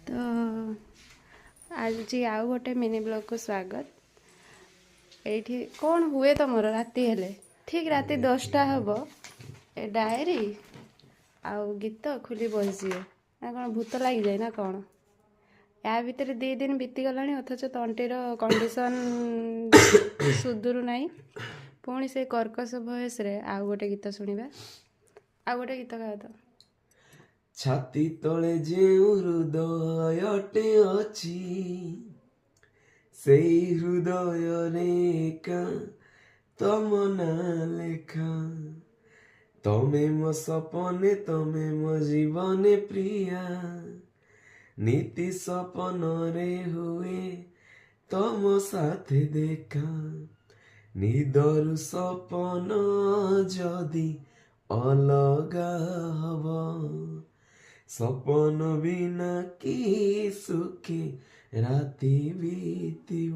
ତ ଆଜି ଆଉ ଗୋଟେ ମିନି ବ୍ଲଗ୍କୁ ସ୍ୱାଗତ। ଏଇଠି କ'ଣ ହୁଏ ତମର? ରାତି ହେଲେ, ଠିକ୍ ରାତି 10ଟା ହବ, ଏ ଡାଏରୀ ଆଉ ଗୀତ ଖୋଲି ବସିଯିବେ ନା କ'ଣ? ଭୂତ ଲାଗିଯାଏ ନା କ'ଣ? ୟା ଭିତରେ 2 ଦିନ ବିତିଗଲାଣି, ଅଥଚ ତଣ୍ଟିର କଣ୍ଡିସନ୍ ସୁଧୁରୁ ନାହିଁ। ପୁଣି ସେ କର୍କଶ ଭଏସ୍ରେ ଆଉ ଗୋଟେ ଗୀତ ଶୁଣିବା। ଆଉ ଗୋଟେ ଗୀତ ଗାଅ ତ। ଛାତି ତଳେ ଯେଉଁ ହୃଦୟଟେ ଅଛି, ସେଇ ହୃଦୟରେ ଏକା ତମ ନାଁ ଲେଖା। ତମେ ମୋ ସପନେ, ତମେ ମୋ ଜୀବନେ ପ୍ରିୟା। ନିତି ସପନରେ ହୁଏ ତମ ସାଥେ ଦେଖା। ନିଦରୁ ସପନ ଯଦି ଅଲଗା ହବ, ସପନ ବିନା କି ସୁଖେ ରାତି ବିତିବ?